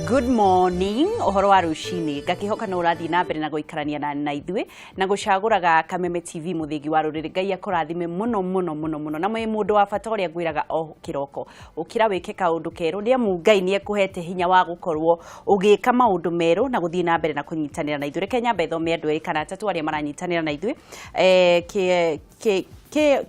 Good morning, ũhoro wa rũcinĩ. Ngakĩhoka no ũrathiĩ na mbere na gũikarania na ithuĩ na gũcagũraga Kameme TV, mũthĩgi wa rũrĩrĩ. Ngai akũrathime mũno mũno mũno mũno. Na mwĩ mũndũ wa bata ũrĩa ngwĩraga o kĩroko, ũkĩra wĩke kaũndũ kerũ, nĩ amu Ngai nĩ ekũhete hinya wa gũkorwo ũgĩka maũndũ merũ na gũthiĩ na mbere na kũnyitanĩra na ithuĩ. Reke nyambe thome andũ erĩ kana atatũ arĩa maranyitanĩra na ithuĩ.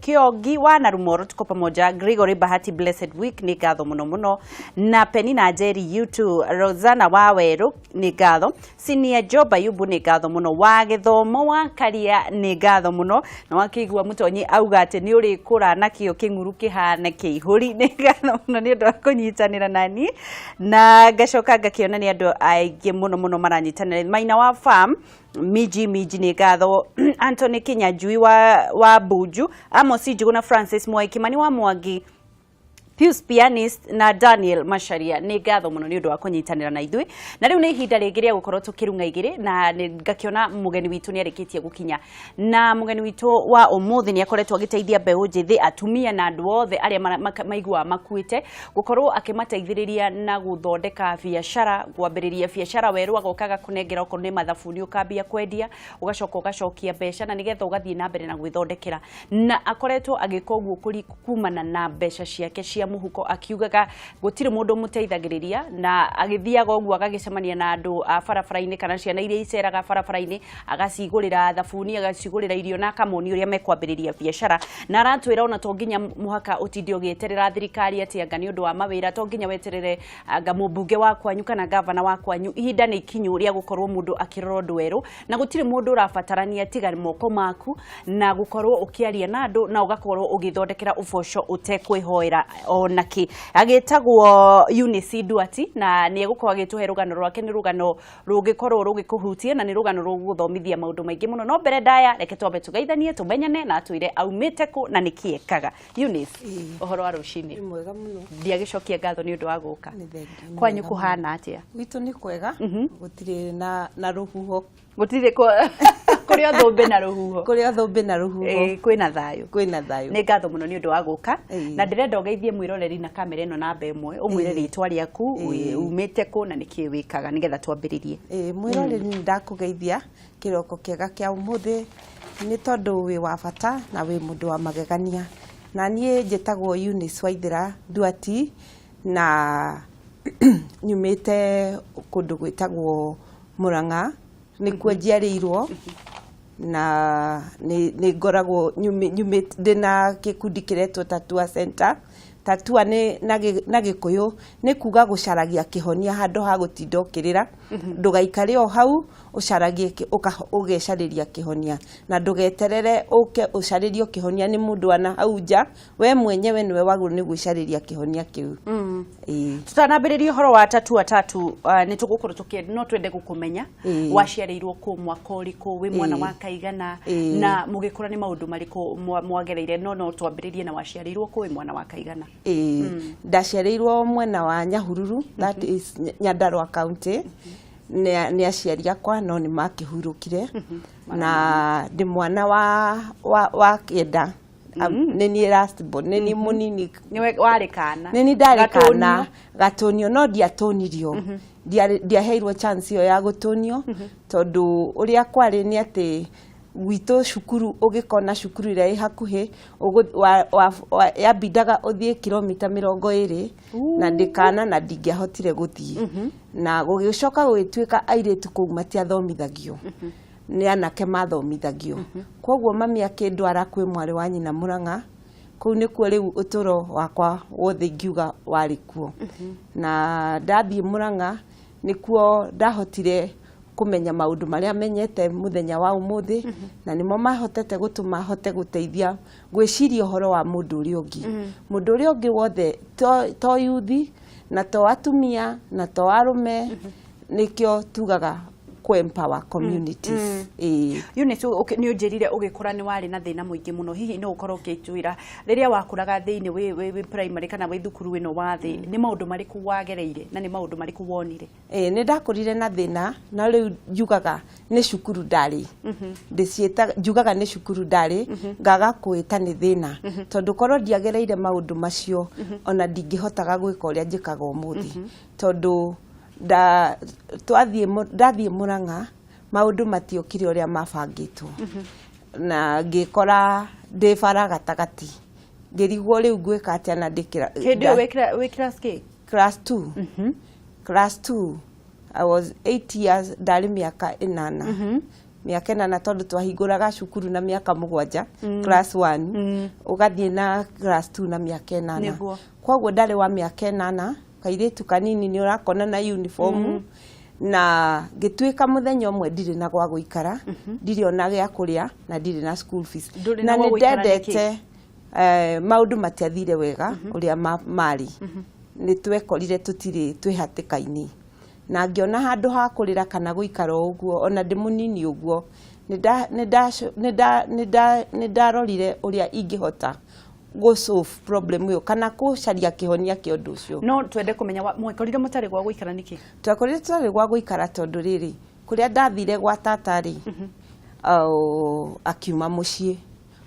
Kiongi wa Narumoro, tuko pamoja. Gregory Bahati, blessed week, nĩ ngatho mũno mũno. Na Penina Njeri, you too. Rosanna wa Werũ, nĩ ngatho. Senior Job Ayubu, nĩ ngatho mũno. Wa gĩthomo wa Karia, nĩ ngatho mũno. Na wakĩigua mũtonyi auga atĩ nĩ ũrĩkũra nakĩo kĩng'uru kĩhane kĩihũri, nĩ ngatho mũno nĩ ũndũ wa kũnyitanĩra nani. Na ngacoka ngakĩona nĩ andũ aingĩ mũno mũno maranyitanĩra. Maina wa Farm Miji Miji, nĩ ngatho. Anthony Kinyanjui wa Bunju, Amos Njuguna, Francis Mwai, Kimani wa Mwangi, Pius Pianist na Daniel Macharia, nĩ ngatho mũno nĩ ũndũ wa kũnyitanĩra na ithuĩ. Na rĩu nĩ ihinda rĩngĩ rĩa gũkorwo tũkĩrung'a igĩrĩ, na nĩ ngakĩona mũgeni witũ nĩ arĩkĩtie gũkinya. Na mũgeni witũ wa ũmũthĩ nĩ akoretwo agĩteithia mbeũ njĩthĩ, atumia na andũ othe arĩa maiguaga makuĩte, gũkorwo akĩmateithĩrĩria na gũthondeka biacara, kwambĩrĩria biacara werũ. Agoka agakũnengera okorwo nĩ mathabuni, ũkambia kwendia, ũgacoka ũgacokia mbeca na nĩgetha ũgathiĩ na mbere na gwĩthondekera. Na akoretwo agĩka ũguo kumana na mbeca ciake cia mũhuko, akiugaga gũtirĩ mũndũ ũmũteithagĩrĩria. Na agĩthiaga ũguo agagĩcemania na andũ a barabara-inĩ kana ciana iria iceraga barabara-inĩ, agacigũrĩra thabuni, agacigũrĩra irio na akamonia ũrĩa mekwambĩrĩria biacara. Na aratwĩra ona to nginya mũhaka ũtinde ũgĩeterera thirikari atĩ anga nĩ ũndũ wa mawĩra, to nginya weterere anga mũmbunge wa kwanyu kana gavana wa kwanyu. Ihinda nĩ ikinyu rĩa gũkorwo mũndũ akĩrora ũndũ werũ, na gũtirĩ mũndũ ũrabatarania tiga moko maku na gũkorwo ũkĩaria na andũ na ũgakorwo ũgĩthondekera ũboco ũtekwĩhoera ona kĩ. Agĩtagwo Eunice Nduati na nĩ egũkorwo agĩtũhe rũgano rwake. Nĩ rũgano rũngĩkorwo rũgĩkũhutia na nĩ rũgano rũgũgũthomithia maũndũ maingĩ mũno. No mbere ndaya, reke twambe tũgeithanie, tũmenyane na atwĩre aumĩte kũ na nĩkĩ ekaga. Eunice, ũhoro wa rũcinĩ? Nĩ mwega mũno. Ndiagĩcokia ngatho nĩ ũndũ wa gũka. Nĩ thengiũ, nĩ Kwanyu wega mũno. kũhana atĩa? Gwitũ nĩ kwega, gũtirĩ na rũhuho. Gũtirĩ kũrĩ o thũmbĩ na rũhuho. Kũrĩ o thũmbĩ na rũhuho. Ĩĩ, kwĩna thayũ. Kwĩna thayũ. Nĩ ngatho mũno nĩ ũndũ wa gũka. Na ndĩrenda ũgeithie mwĩroreri na kamera ĩno namba ĩmwe, ũmwĩre rĩtwa rĩaku, umĩte kũ na nĩkĩ wĩkaga, nĩgetha twambĩrĩrie. Ĩĩ, mwĩroreri, nĩ ndakũgeithia kĩroko kĩega kĩa ũmũthĩ, nĩ tondũ wĩ wa bata na wĩ mũndũ wa magegania. Na niĩ njĩtagwo Eunice Waithĩra Nduati na nyumĩte kũndũ gwĩtagwo Mũrang'a, nĩkuo njiarĩirwo, na nĩ ngoragwo ndĩna gĩkundi kĩretwo Tatua Center. Tatua nĩ na Gĩkũyũ nĩ kuga gũcaragia kĩhonia handũ ha gũtinda ũkĩrĩra. Ndũgaikare o hau, ũcaragie, ũgecarĩria kĩhonia, na ndũgeterere ũke ũcarĩrio kĩhonia nĩ mũndũ wa na hau nja. We mwenyewe nĩwe wagĩrĩirwo nĩ gwĩcarĩria kĩhonia kĩu. Ĩĩ. Tũtanambĩrĩria ũhoro wa Tatua Tatu, nĩ tũgũkorwo tũkĩ no twende gũkũmenya. Waciarĩirwo kũ, mwaka ũrĩkũ, wĩ mwana wa kaigana, na mũgĩkũra nĩ maũndũ marĩkũ mwagereire? No twambĩrĩrie na waciarĩirwo kũ, wĩ mwana wa kaigana? Ĩĩ, ndaciarĩirwo mwena wa Nyahururu, that is Nyandarua County. Nĩ aciari akwa, no nĩ makĩhurũkire, na ndĩ mwana wa kenda. Nĩ niĩ last born, nĩ niĩ mũnini. Nĩwe warĩ kana? Nĩ niĩ ndarĩ kana gatũnio, no ndiatũnirio. Ndiaheirwo chance ĩyo ya gũtũnio, tondũ ũrĩa kwarĩ nĩ atĩ gwitũ cukuru, ũgĩkona cukuru ĩrĩa ĩ hakuhĩ yambindaga ũthiĩ kilomita 20, na ndĩkana na ndingĩahotire gũthiĩ. Na gũgĩcoka gũgĩtuĩka airĩtu kũu matiathomithagio, nĩ anake mathomithagio. Koguo mami akĩndwara kwĩ mwarĩ wa nyina Mũrang'a. Kũu nĩkuo rĩu ũtũro wakwa wothe ingiuga warĩ kuo. Na ndathiĩ Mũrang'a nĩkuo ndahotire kũmenya maũndũ marĩa menyete mũthenya wa ũmũthĩ, na nĩmo mahotete gũtũma hote gũteithia gwĩciria ũhoro wa mũndũ ũrĩa ũngĩ, mũndũ ũrĩa ũngĩ wothe, to yuthi na to atumia na to arũme. Nĩkĩo tugaga kũ empower communities. Ĩĩ. Eunice, nĩ ũnjĩrire ũgĩkũra nĩ warĩ na thĩna mũingĩ mũno. Hihi no ũkorwo ũkĩtwĩra rĩrĩa wakũraga thĩinĩ wĩ primary kana wĩ thukuru ĩno wa thĩ, nĩ maũndũ marĩkũ wagereire na nĩ maũndũ marĩkũ wonire? Ĩĩ, nĩ ndakũrire na thĩna, na rĩu njugaga nĩ cukuru ndarĩ, ndĩciĩtaga, njugaga nĩ cukuru ndarĩ, ngaga kwĩta nĩ thĩna, tondũ korwo ndiagereire maũndũ macio ona ndingĩhotaga gwĩka ũrĩa njĩkaga ũmũthĩ, tondũ Twathiĩ ndathiĩ Mũrang'a, maũndũ matiokire ũrĩa mabangĩtwo, na ngĩkora ndĩ bara gatagatĩ, ngĩrigwo rĩu ngwĩka atĩa na ndĩ Hĩndĩ ĩyo wĩ class kĩ? Class 2. Class 2, I was 8 years, ndarĩ mĩaka 8. Mĩaka 8, tondũ twahingũraga cukuru na mĩaka 7, class 1, ũgathiĩ na class 2 na mĩaka 8. Koguo ndarĩ wa mĩaka 8, kairĩtu kanini nĩ ũrakona na uniform, na ngĩtuĩka mũthenya ũmwe ndirĩ na gwa gũikara, ndirĩ ona gĩa kũrĩa, na ndirĩ na school fees. Ndũrĩ Na na gwa nĩ gũikara nĩkĩ? ndendete maũndũ matiathire wega ũrĩa marĩ. Nĩ twekorire tũtirĩ, twĩ hatĩka-inĩ, na ngĩona handũ ha kũrĩra kana gũikara o ũguo ona ndĩ mũnini ũguo, nĩ ndarorire ũrĩa ingĩhota gũ solve problem ĩyo kana gũcaria kĩhonia kĩa ũndũ ũcio. No twende kũmenya mwekorire mũtarĩ gwa gũikara nĩkĩ? Twakorire tũtarĩ gwa gũikara tondũ rĩrĩ, kũrĩa ndathire gwa tata rĩ, akiuma mũciĩ,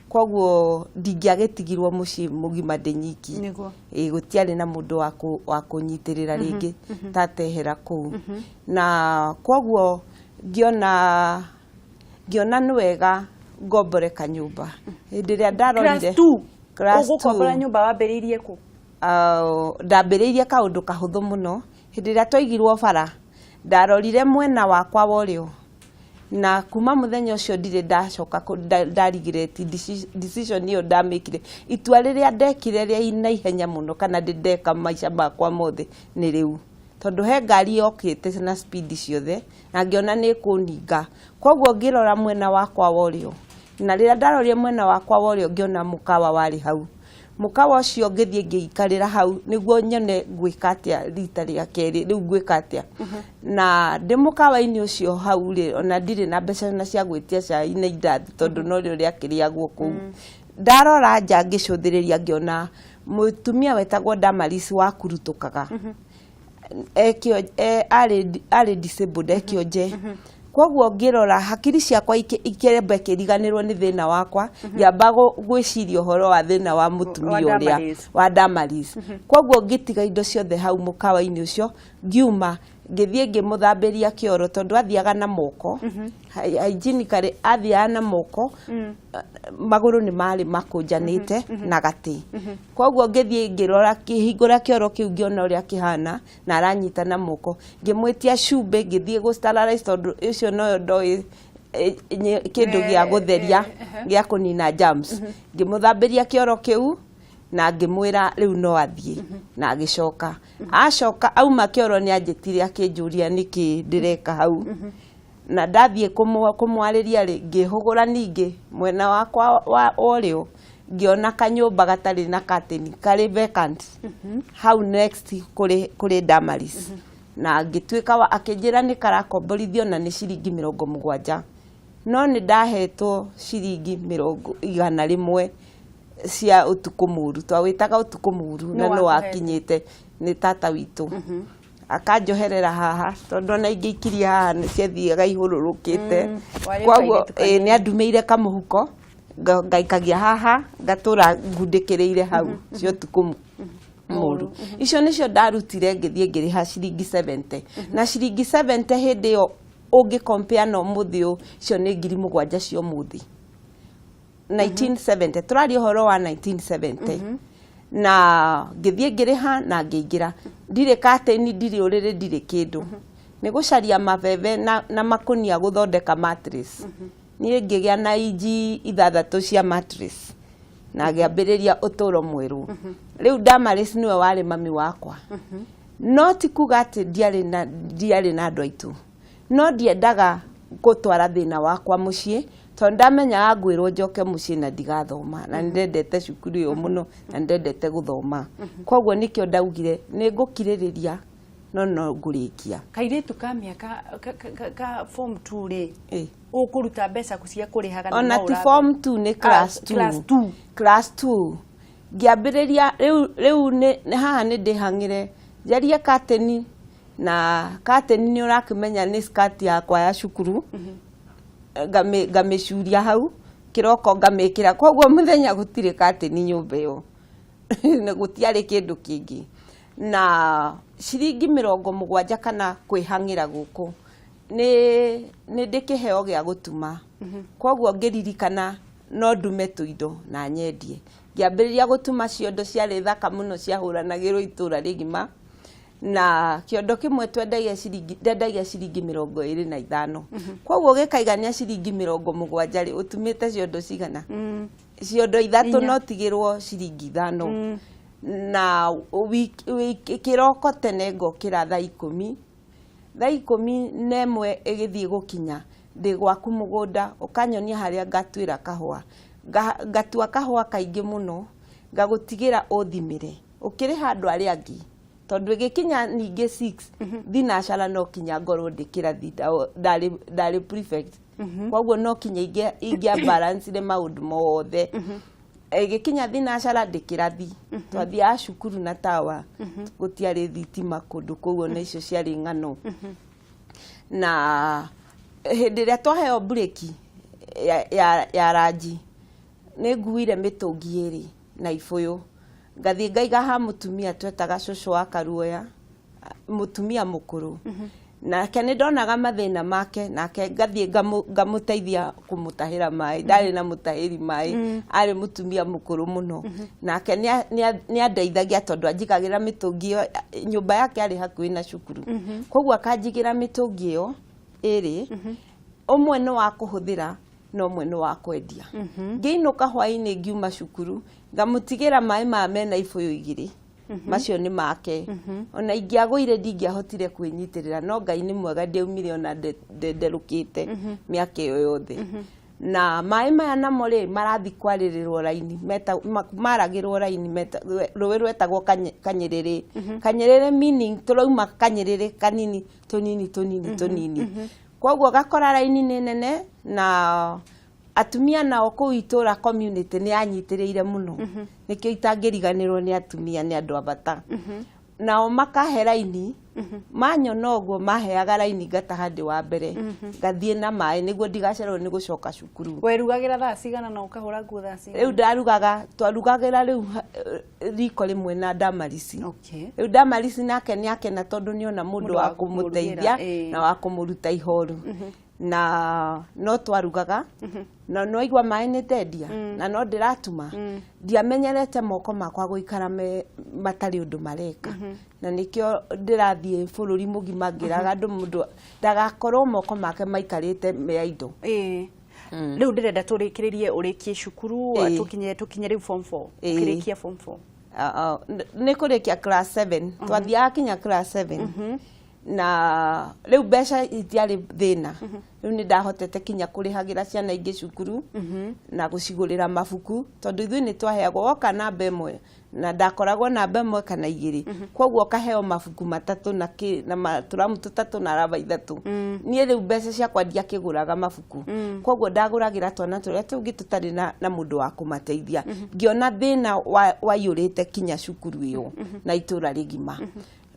koguo ndingĩagĩtigirwo mũciĩ mũgima ndĩ nyiki. Ĩ, gũtiarĩ na mũndũ wa kũnyitĩrĩra rĩngĩ tata ehera kũu, na koguo ngĩona nĩ wega ngombore kanyũmba. Hĩndĩ ĩrĩa ndarorire Class 2? Class Ũgũkombora 2. Nyũmba wambĩrĩirie kũ? Ndambĩrĩirie kaũndũ kahũthũ mũno. Hĩndĩ ĩrĩa twaigirwo bara, ndarorire mwena wakwa wa ũrĩo, na kuma mũthenya ũcio ndirĩ ndacoka ndarigireti decision ĩyo ndamĩkire. Itua rĩrĩa ndekire rĩa na ihenya mũno kana ndĩ ndeka maica makwa mothe nĩ rĩu, tondũ he ngari yokĩte na speed ciothe na ngĩona nĩ ĩkũninga. Koguo ngĩrora mwena wakwa wa ũrĩo, na rĩrĩa ndarorire mwena wakwa wa ũrĩo, ngĩona mũkawa warĩ hau. Mũkawa ũcio ngĩthiĩ ngĩikarĩra hau nĩguo nyone ngwĩka atĩa rita rĩa kerĩ, rĩu ngwĩka atĩa. Na ndĩ mũkawa-inĩ ũcio hau rĩ, ona ndirĩ na mbeca na cia gwĩtia cai na indathi, tondũ norĩo rĩakĩrĩagwo kũu. Ndarora nja ngĩcũthĩrĩria, ngĩona mũtumia wetagwo Damaris wakurutũkaga, arĩ disabled, ekĩonje. Koguo ngĩrora hakiri ciakwa ikĩremba ikĩriganĩrwo nĩ thĩna wakwa, ngĩamba gwĩciria ũhoro wa thĩna wa mũtumia Wa ũrĩa Damaris. Wa Damaris. Koguo ngĩtiga indo ciothe hau mũkawa-inĩ ũcio, ngiuma, ngĩthiĩ ngĩmũthambĩria kĩoro, tondũ athiaga na moko. Hygienically athiaga na moko, magũrũ nĩ marĩ makũnjanĩte na gatĩ. Koguo ngĩthiĩ ngĩrora, ngĩhingũra kĩoro kĩu, ngĩona ũrĩa kĩhana na aranyita na moko. Ngĩmwĩtia cumbĩ, ngĩthiĩ gũ sterilize, tondũ ũcio noyo ndoĩ, kĩndũ gĩa gũtheria, gĩa kũnina germs. Ngĩmũthambĩria kĩoro kĩu na ngĩmwĩra rĩu no athiĩ, na agĩcoka. Acoka auma kĩoro nĩ anjĩtire, akĩnjũria nĩkĩ ndĩreka hau. Na ndathiĩ kũmwarĩria rĩ, ngĩhũgũra ningĩ mwena wakwa wa ũrĩo, ngĩona kanyũmba gatarĩ na curtain karĩ vacant hau next kũrĩ Damaris, na ngĩtuĩka wa akĩnjĩra nĩ karakomborithio na nĩ ciringi 70, no nĩ ndahetwo ciringi 100 cia ũtukũ mũru. Twawĩtaga ũtukũ mũru na Nĩ nĩ wakũhete? Wakinyĩte nĩ tata witũ akanjoherera haha, tondũ ona ingĩikirie haha nĩ ciathiaga ihũrũrũkĩte. Warĩ Koguo kairĩtu kanini. Nĩ andumĩire kamũhuko ngaikagia haha, ngatũra ngundĩkĩrĩire hau cia ũtukũ mũru. Icio nĩcio ndarutire, ngĩthiĩ ngĩrĩha ciringi 70, na ciringi 70 hĩndĩ ĩyo ũngĩ compare na ũmũthĩ ũyũ, icio nĩ 7,000 cia ũmũthĩ. 1970, tũraria ũhoro wa 1970. Na ngĩthiĩ ngĩrĩha na ngĩingĩra, ndirĩ kateni, ndirĩ ũrĩrĩ, ndirĩ kĩndũ, nĩ gũcaria mabebe na makũnia gũthondeka mattress. Niĩ ngĩgĩa na inji 6 cia mattress na ngĩambĩrĩria ũtũũro mwerũ. Rĩu Damaris nĩwe warĩ mami wakwa, no ti kuga atĩ ndiarĩ na andũ aitũ, no ndiendaga gũtwara thĩna wakwa mũciĩ, tondũ ndamenyaga ngwĩrwo njoke mũciĩ na ndigathoma, na nĩ ndendete cukuru ĩyo mũno na nĩ ndendete gũthoma. Koguo nĩkĩo ndaugire nĩ ngũkirĩrĩria no ngũrĩkia. Kairĩtu ka mĩaka ka form 2 rĩ, ũkũruta mbeca cia kũrĩhaga na Ona no ti ũrathoma? Form 2, nĩ class Ah, 2. class 2. Class 2 ngĩambĩrĩria rĩu nĩ haha nĩ ndĩhang'ĩre njarie kateni, na kateni nĩ ũrakĩmenya nĩ skirt yakwa ya cukuru, ngamĩcuria hau kĩroko ngamĩkĩra. Koguo mũthenya gũtirĩ kateni nyũmba ĩyo na gũtiarĩ kĩndũ kĩngĩ na Ciringi 70 kana kwĩhang'ĩra gũkũ nĩ nĩ ndĩ kĩheo gĩa gũtuma. Koguo ngĩririkana no ndume tũindo na nyendie. Ngĩambĩrĩria gũtuma ciondo ciarĩ thaka mũno, ciahũranagĩrwo itũra rĩgima, na kĩondo kĩmwe twendagia ciringi, ndendagia ciringi 25. Koguo gĩkaigania ciringi 70 rĩ, ũtumĩte ciondo cigana? Ciondo 3. 4. No tigĩrwo ciringi 5. Na kĩroko tene ngokĩra thaa 10, thaa 11 ĩgĩthiĩ gũkinya ndĩ gwaku mũgũnda, ũkanyonia harĩa ngatuĩra kahũa. Ngatua kahũa kaingĩ mũno, ngagũtigĩra ũthimĩre ũkĩrĩha andũ arĩa angĩ, tondũ ĩgĩkinya ningĩ 6 thinacara no kinya ngorwo ndĩ kĩrathi. Ndarĩ prefect, koguo no kinya ingĩa balancire maũndũ mothe. Ĩgĩkinya thinacara ndĩ kĩrathi, twathiaga cukuru na tawa, gũtiarĩ thitima kũndũ kũu, ona icio ciarĩ ng'ano. Na hĩndĩ ĩrĩa twaheo mburĩki ya ranji, nĩ nguire mĩtũngi 2 na ibũyũ, ngathiĩ ngaiga ha mũtumia twetaga cũcũ wa Karuoya, mũtumia mũkũrũ. Nake nĩ ndonaga mathĩna make, nake ngathiĩ ngamũteithia kũmũtahĩra maĩ. Ndarĩ na mũtahĩri maĩ, arĩ mũtumia mũkũrũ mũno. Nake nĩ andeithagia tondũ anjigagĩra mĩtũngi ĩyo. Nyũmba yake arĩ hakuhĩ na cukuru, koguo akanjigĩra mĩtũngi ĩyo 2, ũmwe nĩ wa kũhũthĩra na ũmwe nĩ wa kwendia. Ngĩinũka hwainĩ ngiuma cukuru, ngamũtigĩra maĩ maya mena ibũyũ 2, macio nĩ make. Ona ingĩagũire ndingĩahotire kwĩnyitĩrĩra, no Ngai nĩ mwega, ndiaumire ona ndenderũkĩte mĩaka ĩyo yothe. Na maĩ maya namo rĩ, marathi kwarĩrĩrwo raini, maragĩrwo raini rũĩ rwetagwo Kanyĩrĩrĩ. Kanyĩrĩrĩ meaning tũrauma kanyĩrĩrĩ kanini tũnini tũnini tũnini. Koguo gakora raini nĩ nene, na atumia nao kũu itũra, community nĩ yanyitĩrĩire mũno. Nĩkĩo itangĩriganĩrwo nĩ atumia, nĩ andũ a bata. Nao makahe raini, manyona ũguo maheaga raini, ngataha ndĩ wa mbere, ngathiĩ na maĩ nĩguo ndigacererwo nĩ gũcoka cukuru. Werugagĩra thaa cigana na ũkahũra nguo thaa cigana? Rĩu ndarugaga, twarugagĩra rĩu riko rĩmwe na Damarisi. Rĩu Damarisi nake nĩ akena tondũ nĩona mũndũ Mũndũ wa wa kũmũteithia kũmũrugĩra, ĩĩ. na wa kũmũruta ihoru. Na no twarugaga na no igua maĩ nĩ ndendia na no ndĩratuma. Ndiamenyerete moko makwa gũikara me matarĩ ũndũ mareka, na nĩkĩo ndĩrathiĩ bũrũri mũgima ngĩraga andũ mũndũ ndagakorwo moko make maikarĩte me indo. Ĩĩ, rĩu ndĩrenda tũrĩkĩrĩrie ũrĩkie cukuru. Tũkinye rĩu form 4. Ũkĩrĩkia form 4? Nĩ kũrĩkia class 7, twathiaga kinya class 7, na rĩu mbeca itiarĩ thĩna. Rĩu nĩ ndahotete kinya kũrĩhagĩra ciana ingĩ cukuru na gũcigũrĩra mabuku, tondũ ithuĩ nĩ twaheagwo woka namba 1, na ndakoragwo namba 1 kana 2, koguo ũkaheo mabuku 3 na kĩ na matũramu 3 na raba 3. Niĩ rĩu mbeca ciakwa ndiakĩgũraga mabuku, koguo ndagũragĩra twana tũrĩa tũngĩ tũtarĩ na mũndũ wa kũmateithia. Ngĩona thĩna waiyũrĩte kinya cukuru ĩyo na itũra rĩgima,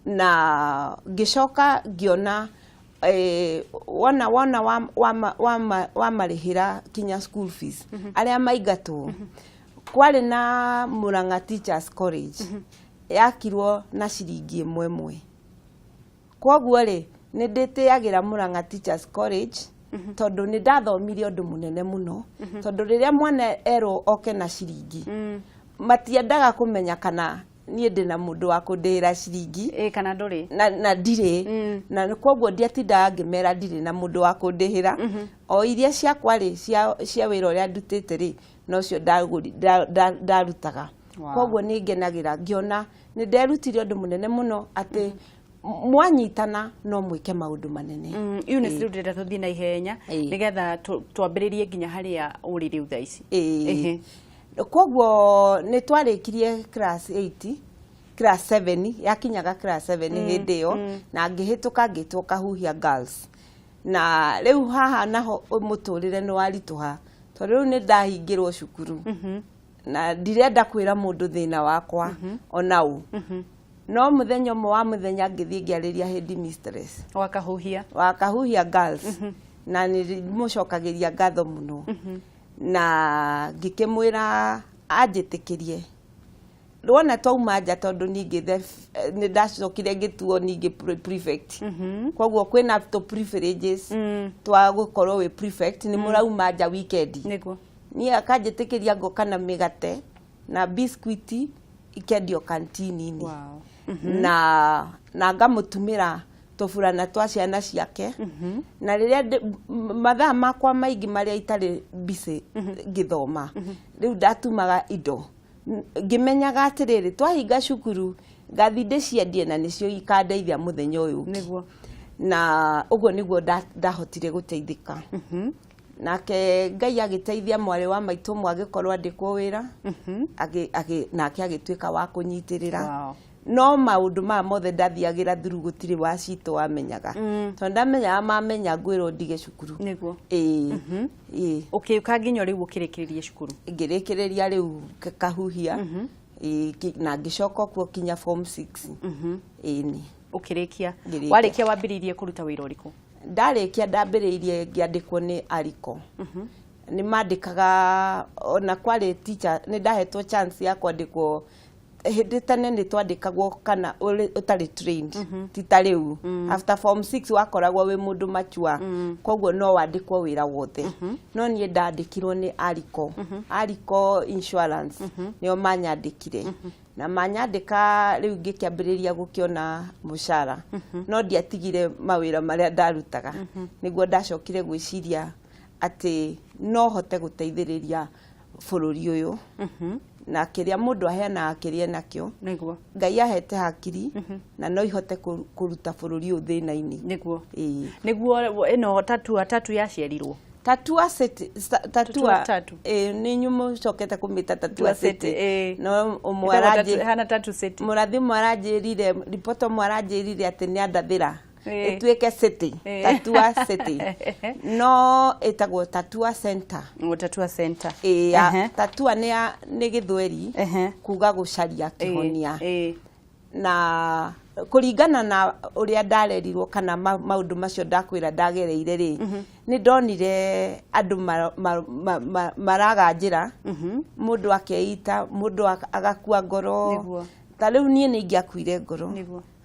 na ngĩcoka ngĩona wona wona wamarĩhĩra kinya school fees arĩa maingatwo. Kwarĩ na Murang'a Teachers College yakirwo na ciringi 1 1. Koguo rĩ, nĩ ndĩtĩagĩra Murang'a Teachers College tondũ nĩ ndathomire ũndũ mũnene mũno, tondũ rĩrĩa mwana erwo oke na ciringi, matiendaga kũmenya kana niĩ ndĩ na mũndũ wa kũndĩhĩra ciringi Ĩĩ, kana ndũrĩ. Na ndirĩ, na koguo ndiatindaga ngĩmera ndirĩ na mũndũ wa kũndĩhĩra. O iria ciakwa rĩ, cia wĩra ũrĩa ndutĩte rĩ, nocio ndarutaga. Koguo nĩ ngenagĩra ngĩona nĩ nderutire ũndũ mũnene mũno, atĩ mwanyitana no mwĩke maũndũ manene. Eunice, rĩu ndĩrenda tũthiĩ na ihenya nĩgetha twambĩrĩrie nginya harĩa ũrĩ rĩu thaa ici. Ĩĩ. Koguo nĩ twarĩkirie class 8, class 7, yakinyaga class 7 hĩndĩ ĩyo, na ngĩhĩtũka, ngĩtwo Kahuhia Girls. Na rĩu haha naho mũtũrĩre nĩ waritũha, tondũ rĩu nĩ ndahingĩrwo cukuru na ndirenda kwĩra mũndũ thĩna wakwa ona ũ. No mũthenya ũmwe wa mũthenya ngĩthiĩ ngĩarĩria head mistress wa Kahuhia. Wa Kahuhia Girls, na nĩ mũcokagĩria ngatho mũno, na ngĩkĩmwĩra anjĩtĩkĩrie. Wona twauma nja, tondũ ningĩ nĩ ndacokire ngĩtuo ningĩ prefect, koguo kwĩna tũ privileges twa gũkorwo wĩ prefect, nĩ mũrauma nja weekend. Niĩ akanjĩtĩkĩria ngoka na mĩgate na biscuit ikendio kantini-inĩ. Na ngamũtumĩra tũburana twa ciana ciake, na rĩrĩa mathaa makwa maingĩ marĩa itarĩ busy ngĩthoma, rĩu ndatumaga indo, ngĩmenyaga atĩrĩrĩ, twahinga cukuru ngathi ndĩciendie na nĩcio ikandeithia mũthenya ũyũ ũngĩ. Na ũguo nĩguo ndahotire gũteithĩka. Nake Ngai agĩteithia mwarĩ wa maitũ ũmwe agĩkorwo andĩkwo wĩra, nake agĩtuĩka wa kũnyitĩrĩra. No maũndũ maya mothe ndathiagĩra thuru, gũtirĩ wa citũ wamenyaga, tondũ ndamenyaga mamenya ngwĩrwo ndige cukuru. Ĩĩ, ĩĩ. Ũkĩũka nginya rĩu ũkĩrĩkĩrĩrie cukuru. Ngĩrĩkĩrĩria rĩu kahuhia. Ĩĩ, na ngĩcoka kuo kinya form 6, ĩni. Ũkĩrĩkia. Ngĩrĩkia. Warĩkia wambĩrĩirie kũruta wĩra ũrĩkũ? Ndarĩkia ndambĩrĩirie ngĩandĩkwo nĩ ariko, nĩ mandĩkaga ona kwarĩ teacher, nĩ ndahetwo chance ya kwandĩkwo. Hĩndĩ tene nĩ twandĩkagwo kana ũtarĩ trained, ti ta rĩu. After form 6 wakoragwo wĩ mũndũ mature, koguo no wandĩkwo wĩra wothe. No niĩ ndandĩkirwo nĩ ariko, Ariko Insurance nĩo manyandĩkire, na manyandĩka rĩu ngĩkĩambĩrĩria gũkĩona mũcara, no ndiatigire mawĩra marĩa ndarutaga. Nĩguo ndacokire gwĩciria atĩ no hote gũteithĩrĩria bũrũri ũyũ, na kĩrĩa mũndũ aheanaga kĩrĩa nakĩo. Ngai ahete hakiri na no ihote kũruta bũrũri ũyũ thĩna-inĩ. Ĩĩ. Nĩguo ĩno Tatua Tatu yaciarirwo. Tatua City, Tatua Tatua Tatu. Ĩĩ, nĩ inyuĩ mũcokete kũmĩta Tatua Tatua City. City, ĩĩ. No ũmwe Ĩtagwo hana Tatu City. Mũrathi ũmwe aranjĩrire, ribota ũmwe aranjĩrire atĩ nĩ andathĩra ĩtuĩke city, Tatua City, no ĩtagwo Tatua Center. O, Tatua Center. Ĩĩ, ya Tatua nĩ gĩthweri kuga gũcaria kĩhonia. Na kũringana na ũrĩa ndarerirwo kana maũndũ macio ndakwĩra ndagereire rĩ, nĩ ndonire andũ maraga njĩra, mũndũ akeita, mũndũ agakua ngoro. Ta rĩu niĩ nĩ ingĩakuire ngoro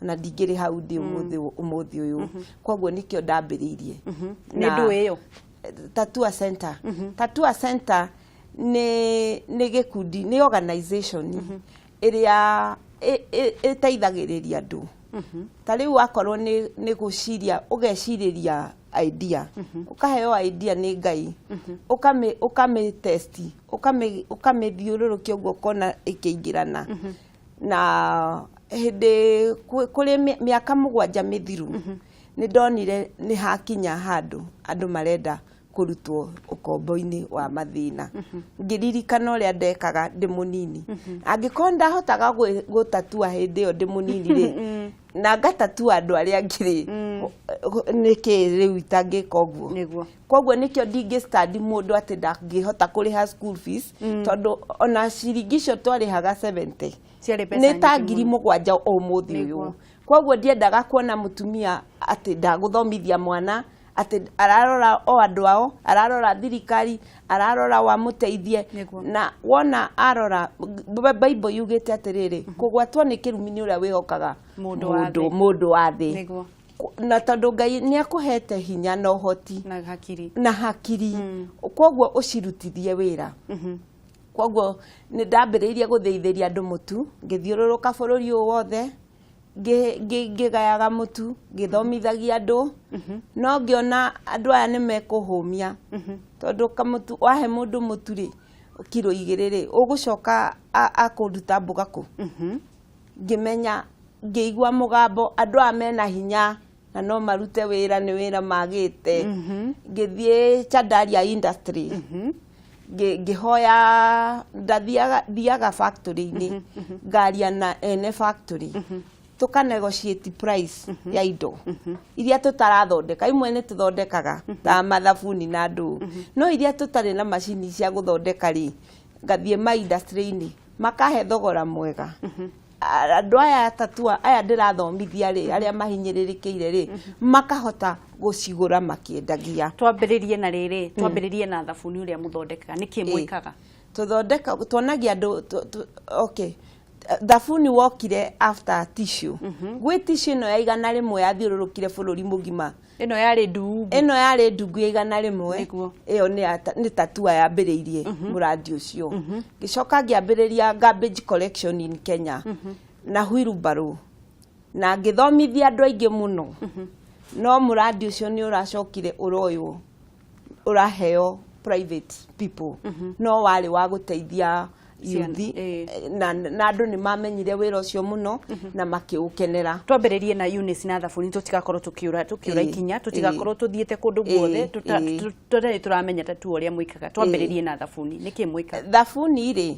na ndingĩrĩ hau ndĩ ũmũthĩ ũyũ. Koguo nĩkĩo ndambĩrĩirie. Nĩ ndũĩ ĩyo? Tatua Center, Tatua Center nĩ gĩkundi, nĩ organization ĩrĩa ĩteithagĩrĩria andũ. Ta rĩu akorwo nĩ gwĩciria, ũgecirĩria idea, ũkaheo idea nĩ Ngai, ũkamĩ test, ũkamĩthiũrũrũkia ũguo ũkona ĩkĩingĩrana. Na hĩndĩ kũrĩ mĩaka 7 mĩthiru, nĩ ndonire nĩ hakinya handũ andũ marenda kũrutwo ũkombo-inĩ wa mathĩna. Ngĩririkana ũrĩa ndekaga ndĩ mũnini. Angĩkorwo ndahotaga gũtatua hĩndĩ ĩyo ndĩ mũnini rĩ, na ngatatua andũ arĩa angĩ rĩ, nĩkĩ rĩu itangĩka ũguo? Koguo nĩkĩo ndingĩ stand mũndũ atĩ ndangĩhota kũrĩha school fees, tondũ ona ciringi icio twarĩhaga 70 Ciarĩ mbeca nĩ ta nyingĩ ngiri mũno. 7 ũmũthĩ ũyũ. Koguo ndiendaga kuona mũtumia atĩ ndagũthomithia mwana, atĩ ararora o andũ ao, ararora thirikari, ararora wamũteithie. Na wona arora Bible yugĩte atĩrĩrĩ, kũgwatwo nĩ kĩrumi nĩ ũrĩa wĩhokaga Mũndũ wa thĩ. Mũndũ wa thĩ. Na tondũ Ngai nĩ akũhete hinya na ũhoti Na hakiri. Na hakiri, koguo ũcirutithie wĩra. Koguo nĩ ndambĩrĩirie gũthĩithĩria andũ mũtu, ngĩthiũrũrũka bũrũri ũyũ wothe, ngĩgayaga mũtu, ngĩthomithagia andũ. No ngĩona andũ aya nĩ mekũhũmia, tondũ kamũtu wahe mũndũ mũtu rĩ, kiro 2 rĩ, ũgũcoka akũruta mboga kũ? Ngĩmenya, ngĩigua mũgambo, andũ aya mena hinya na no marute wĩra, nĩ wĩra magĩte. Ngĩthiĩ Chandaria Industry, ngĩhoya, ndathiaga thiaga factory-inĩ, ngaria na ene factory, tũka negotiate price ya indo iria tũtarathondeka. Imwe nĩ tũthondekaga ta mathabuni na ndũ, no iria tũtarĩ na macini cia gũthondeka rĩ, ngathiĩ ma industry-inĩ makahe thogora mwega. Andũ aya atatua aya ndĩrathomithia rĩ, arĩa mahinyĩrĩrĩkĩire rĩ, makahota gũcigũra makĩendagia. Twambĩrĩrie na rĩrĩ, twambĩrĩrie na thabuni ũrĩa mũthondekaga. Nĩkĩ mwĩkaga? Tũthondeka, tuonagia andũ okay. Thabuni wokire after tissue. Gwĩ tissue ĩno ya 100 yathiũrũrũkire bũrũri mũgima. Ĩno yarĩ ndungu. Ĩno yarĩ ndungu ya 100. Nĩguo. Ĩyo nĩ Tatua yambĩrĩirie mũrandi ũcio. Ngĩcoka ngĩambĩrĩria garbage collection in Kenya na wheelbarrow, na ngĩthomithia andũ aingĩ mũno, no mũrandi ũcio nĩ ũracokire ũroywo, ũraheo private people, no warĩ wa gũteithia ciana, youth, na andũ nĩ mamenyire wĩra ũcio mũno na makĩũkenera. Twambĩrĩrie na Eunice na thabuni, tũtigakorwo tũkiũra ikinya, tũtigakorwo tũthiĩte kũndũ guothe tũtarĩ tũramenya Tatua ũrĩa mwĩkaga. Twambĩrĩrie na thabuni, nĩkĩ mwĩkaga? Thabuni rĩ,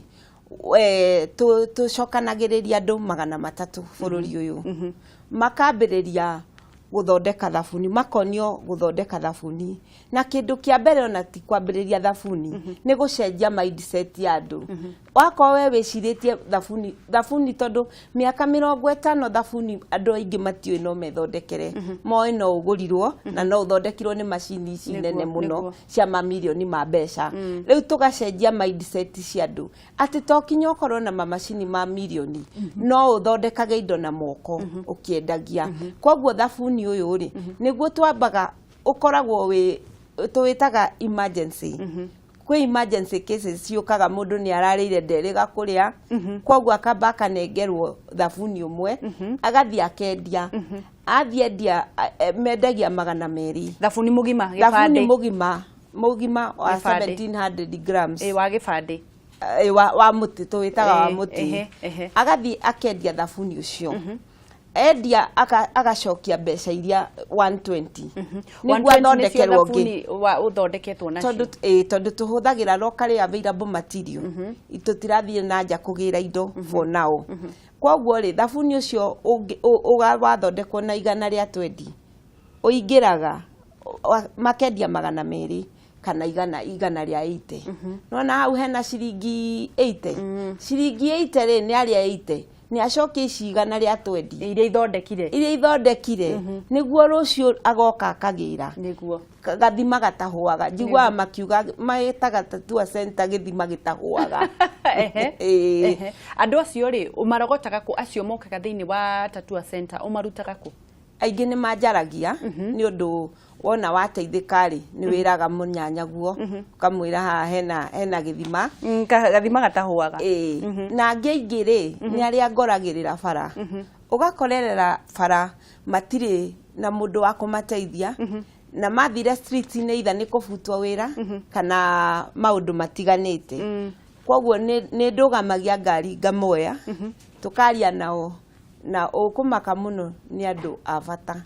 tũcokanagĩrĩria andũ 300 bũrũri ũyũ, makambĩrĩria gũthondeka thabuni, makonio gũthondeka thabuni. Na kĩndũ kĩa mbere ona ti kwambĩrĩria thabuni, nĩ gũcenjia mindset ya andũ. Wakorwo we wĩcirĩtie thabuni, thabuni, tondũ mĩaka 50 thabuni andũ aingĩ matiũĩ no methondekere, moĩ no ũgũrirwo na no ũthondekirwo nĩ macini ici nene mũno cia mamirioni ma mbeca. Rĩu tũgacenjia mindset cia andũ atĩ to kinya ũkorwo na mamacini ma mirioni, no ũthondekage indo na moko ũkĩendagia. Koguo thabuni ũyũ rĩ, nĩguo twambaga ũkoragwo wĩ tũwĩtaga emergency. Kwĩ emergency cases ciũkaga, mũndũ nĩ ararĩire nderĩga kũrĩa, koguo akamba akanengerwo thabuni ũmwe, agathiĩ akendia. Athiĩ endia, mendagia 200. Thabuni mũgima? Thabuni gĩbandĩ? Mũgima mũgima wa Gĩbandĩ. 1700 grams. Wa gĩbandĩ. Wa mũtĩ, tũwĩtaga wa mũtĩ. ehe, ehe. Agathiĩ akendia thabuni ũcio, endia agacokia mbeca iria 120 nĩguo 120 nĩcio athondekerwo ũngĩ. Thabuni wa ũthondeketwo nacio? Tondũ tũhũthagĩra locally available material, tũtirathiĩ na nja kũgĩra indo for now. Koguo rĩ, thabuni ũcio wathondekwo na 120 ũingĩraga makendia 200 kana 180. Nona hau hena ciringi 80, ciringi 80 rĩ, nĩ arĩa 80 nĩ acokia ici 120 iria ithondekire. Iria ithondekire, nĩguo rũciũ agoka akagĩra. Gathima gatahũaga, njiguaga makiuga maĩtaga Tatua Center gĩthima gĩtahũaga. Andũ acio rĩ, ũmarogotaga kũ, acio mokaga thĩinĩ wa Tatua Center, ũmarutaga kũ? Aingĩ nĩ manjaragia nĩ ũndũ wona wateithĩka rĩ, nĩ wĩraga mũnyanyaguo, ũkamwĩra haha hena gĩthima. Gathima gatahũaga. Ĩĩ, na angĩ aingĩ rĩ, nĩ arĩa ngoragĩrĩra bara, ũgakorerera bara matirĩ na mũndũ wa kũmateithia, na mathire street-inĩ either nĩ kũbutwo wĩra kana maũndũ matiganĩte. Koguo nĩ ndũgamagia ngari, ngamoya, tũkaria nao, na ũkũmaka mũno nĩ andũ a bata.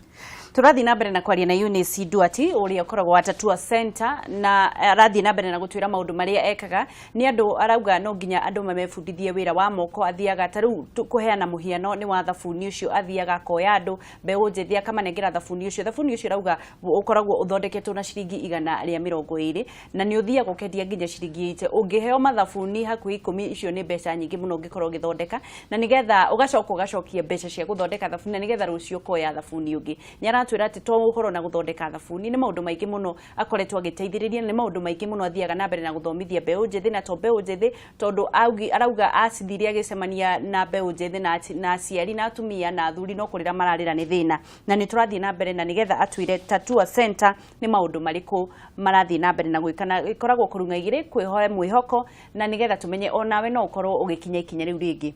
Tũrathiĩ na mbere na kwaria na Eunice Nduati ũrĩa ũkoragwo wa Tatua Center, na arathiĩ na mbere na gũtwĩra maũndũ marĩa ekaga. Nĩ andũ arauga no nginya andũ mamebundithie wĩra wa moko. Athiaga ta rĩu kũheana mũhiano nĩ wa thabuni ũcio, athiaga akoya andũ mbeũ njĩthĩ akamanengera thabuni ũcio. Thabuni ũcio arauga ũkoragwo ũthondeketwo na ciringi 120, na nĩ ũthiaga ũkendia nginya ciringi 80. Ũngĩheo mathabuni hakuhĩ 10, icio nĩ mbeca nyingĩ mũno ũngĩkorwo ũgĩthondeka, na nĩgetha ũgacoka ũgacokia mbeca cia gũthondeka thabuni, na nĩgetha rũciũ ũkoya thabuni ũngĩ. Nĩ aratwĩra atĩ to ũhoro na gũthondeka thabuni, nĩ maũndũ maingĩ mũno akoretwo agĩteithĩrĩria, na nĩ maũndũ maingĩ mũno athiaga na mbere na gũthomithia mbeũ njĩthĩ, na to mbeũ njĩthĩ, tondũ arauga acithire agĩcemania na mbeũ njĩthĩ na aciari na atumia na athuri, no kũrĩra mararĩra nĩ thĩna. Na nĩ tũrathiĩ na mbere na nĩgetha atwĩre Tatua Center nĩ maũndũ marĩkũ marathiĩ na mbere na gwĩka, na ĩkoragwo kũrung'a igĩrĩ kwĩhoe mwĩhoko, na nĩgetha tũmenye onawe no ũkorwo ũgĩkinya ikinya rĩu rĩngĩ.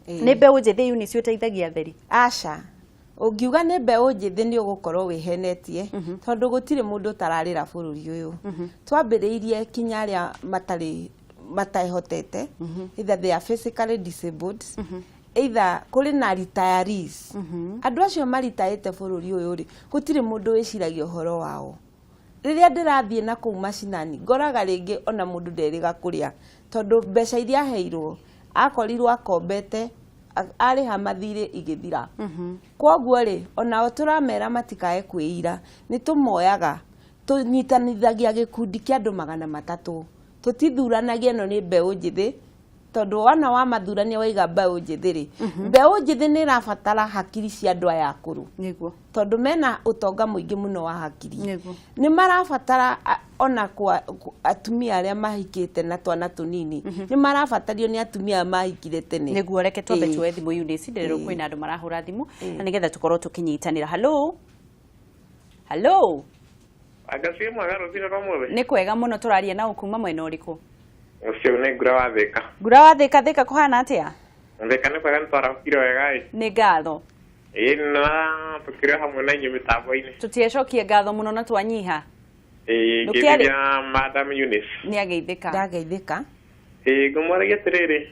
Nĩ mbeũ njĩthĩ Eunice ũteithagia atheri? Aca, ũngiuga nĩ mbeũ njĩthĩ nĩ ũgũkorwo wĩhenetie, tondũ gũtirĩ mũndũ ũtararĩra bũrũri ũyũ. Twambĩrĩirie kinya arĩa matarĩ matehotete, either they are physically disabled, either kũrĩ na retirees. Andũ acio maritaĩte bũrũri ũyũ rĩ, gũtirĩ mũndũ wĩciragia ũhoro wao. Rĩrĩa ndĩrathiĩ na kũu macinani, ngoraga rĩngĩ ona mũndũ nderĩga kũrĩa, tondũ mbeca iria aheirwo akorirwo akombete, arĩha mathirĩ igĩthira. Koguo rĩ, onao tũramera matikae kwĩira. Nĩ tũmoyaga, tũnyitanithagia gĩkundi kĩa andũ 300, tũtithuranagia ĩno nĩ mbeũ njĩthĩ. Tondũ wana wa mathurania waiga mbeũ njĩthĩ rĩ, mbeũ njĩthĩ nĩ ĩrabatara hakiri cia andũ aya akũrũ. Tondũ mena ũtonga mũingĩ mũno wa hakiri. Nĩ marabatara ona kwa atumia arĩa mahikĩte na twana tũnini, nĩ marabatario nĩ atumia aya mahikire tene. Nĩguo, reke twambe tuoe thimũ, Eunice, ndĩrerwo kwĩna andũ marahũra thimũ na nĩgetha tũkorwo tũkĩnyitanĩra. Hello, hello. Anga ciĩ mwega rũcinĩ rwa mũthĩ. Nĩ kwega mũno. Tũraria na ũkuma mwena ũrĩkũ? Ũcio nĩ Ngura wa Thĩka. Ngura wa Thĩka, Thĩka kũhana atĩa? Thĩka nĩ kwega, nĩ twarahũkire wega ĩ. Nĩ ngatho. Ĩ, na tũkĩrĩ o hamwe na inyuĩ mĩtambo-inĩ. Tũtiacokie ngatho mũno na twanyiha. Ĩ. Ngĩthithia Madam Eunice. Nĩ ageithĩka. Ndageithĩka. Ĩ, ngũmwaragia atĩrĩrĩ,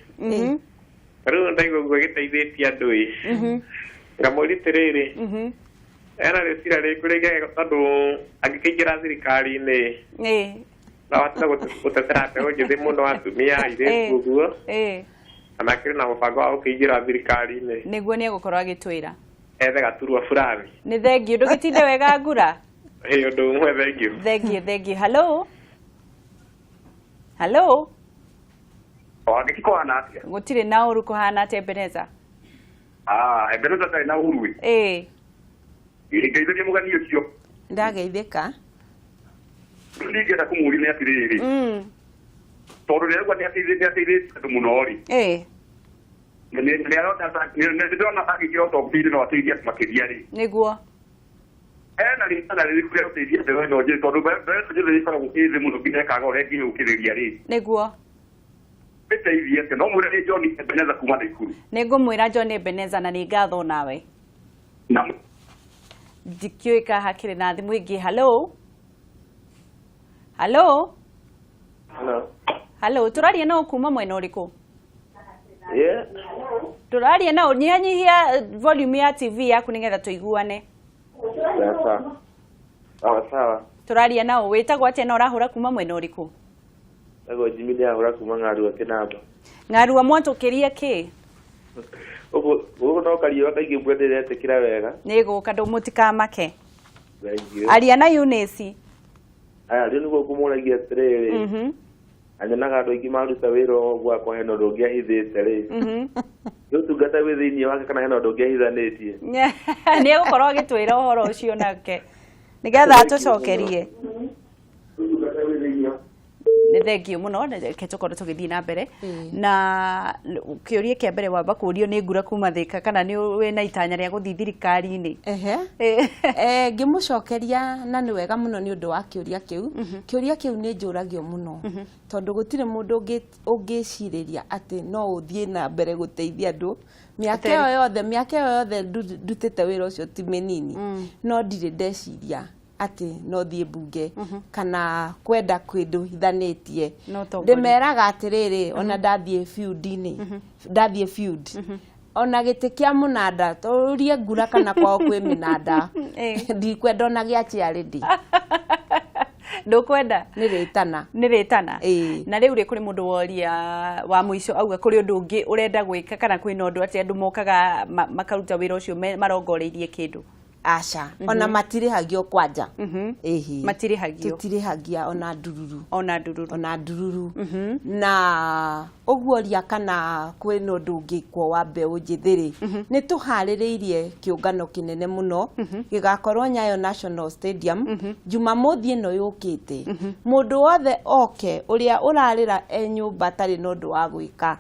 rĩu ndaigua ũguo gĩteithĩtie andũ ĩ, ngamũria atĩrĩrĩ, ena rĩciria rĩrĩkũ rĩngĩ, tondũ angĩkĩingĩra thirikari-inĩ no ahote gũtetera mbeũ njĩthĩ mũno, atumia, airĩtu ũguo, kana akĩrĩ na mũbango wa gũkĩingĩra thirikari-inĩ? Nĩguo, nĩ egũkorwo agĩtwĩra. Ethe gaturwa fulani. Nĩ thengiũ, ndũgĩtinde wega, Ngura. Ĩ, ũndũ ũmwe, thengiũ. Thengiũ, thengiũ. Hello, hello. Wangĩki, kũhana atĩa? Gũtirĩ na ũru. Kũhana atĩa, Ebeneza? Ah, Ebeneza ndarĩ na ũru ĩ. Ngeithĩrie mũgeni ũcio. Ndageithĩka. Ningĩenda kũmũria nĩ atĩrĩrĩ, tondũ nĩarauga nĩ ateithĩtie andũ mũno rĩ, nĩ ndĩrona angĩingĩra ũtongoria-inĩ no ateithie andũ makĩria rĩ. Ena rĩtana rĩrĩkũ rĩa gũteithia mbeũ ĩno njĩthĩ, tondũ mbeũ ĩno njĩthĩ ĩkoragwo ĩ thĩ mũno nginya ĩkaga ũrĩa ĩngĩyũkĩrĩria rĩ? Ĩteithie atĩa? No mwĩre nĩ John Ebeneza kuma Naikuru. Nĩ ngũmwĩra John Ebeneza, na nĩ ngatho nawe. Na Ndikĩũĩ ka hakĩrĩ na thimũ ĩngĩ. Hello, hello. Hello. Hello, tũraria no kuma mwena ũrĩkũ? Yeah. Tũraria no nyihanyihia volume ya TV yaku nĩgetha tũiguane. Sawa. Sawa sawa. Tũraria nao, wĩtagwo atĩa na ũrahũra kuma mwena ũrĩkũ? Ego Jimmy, ndĩrahũra kuma Ng'arua Kĩnamba. Ng'arua mwatũkĩria kĩ? Ũguo gũkũ no kariũa kaingĩ, mbura ndĩretĩkĩra wega. Nĩ gũka, ndũ mũtikamake. Thengiũ. Aria na Eunice. Aya, rĩu nĩguo ngũmũragia atĩrĩrĩ, anyonaga andũ aingĩ maruta wĩra ũguo akwa hena ũndũ ũngĩ ahithĩte rĩ, nĩ ũtungata wĩ thĩinĩ wake kana hena ũndũ ũngĩ ahithanĩtie? Nĩ egũkorwo agĩtwĩra ũhoro ũcio nake nĩgetha atũcokerie. Ũtungata wĩ thĩinĩ wa Nĩ thengiũ mũno. Reke tũkorwo tũgĩthiĩ na mbere na kĩũria kĩa mbere wamba kũũrio nĩ Ngura kuma Thĩka, kana nĩ wĩna itanya rĩa gũthiĩ thirikari-inĩ? Ehe. Ngĩmũcokeria, na nĩ wega mũno nĩ ũndũ wa kĩũria kĩu. Kĩũria kĩu nĩ njũragio mũno, tondũ gũtirĩ mũndũ ũngĩcirĩria atĩ no ũthiĩ na mbere gũteithia andũ mĩaka ĩyo yothe, mĩaka ĩyo yothe ndutĩte wĩra ũcio ti mĩnini, no ndirĩ ndeciria atĩ no thiĩ mbunge kana kwenda kĩndũ hithanĩtie. No tongoria. Ndĩmeraga atĩrĩrĩ, ona ndathiĩ field-inĩ, ndathiĩ field, ona gĩtĩ kĩa mũnanda, tũrie Ngura kana kwao kwĩ mĩnanda. Ndikwenda ona gĩa chairlady. Ndũkwenda? Nĩ rĩtana. Nĩ rĩtana. Ĩĩ. Na rĩu rĩ, kũrĩ mũndũ woria wa mũico auga kũrĩ ũndũ ũngĩ ũrenda gwĩka, kana kwĩna ũndũ atĩ andũ mokaga makaruta wĩra ũcio marongoreirie kĩndũ? Aca, ona matirĩhagio kwanja. Ĩhĩ. Matirĩhagio? Tũtirĩhagia ona ndururu. Ona ndururu? Ona ndururu. Na ũguo ria kana kwĩna ũndũ ũngĩkwo wa mbeũ njĩthĩ rĩ, nĩ tũharĩrĩirie kĩũngano kĩnene mũno gĩgakorwo Nyayo National Stadium Jumamothi ĩno yũkĩte. Mũndũ wothe oke ũrĩa ũrarĩra e nyũmba atarĩ na ũndũ wa gwĩka.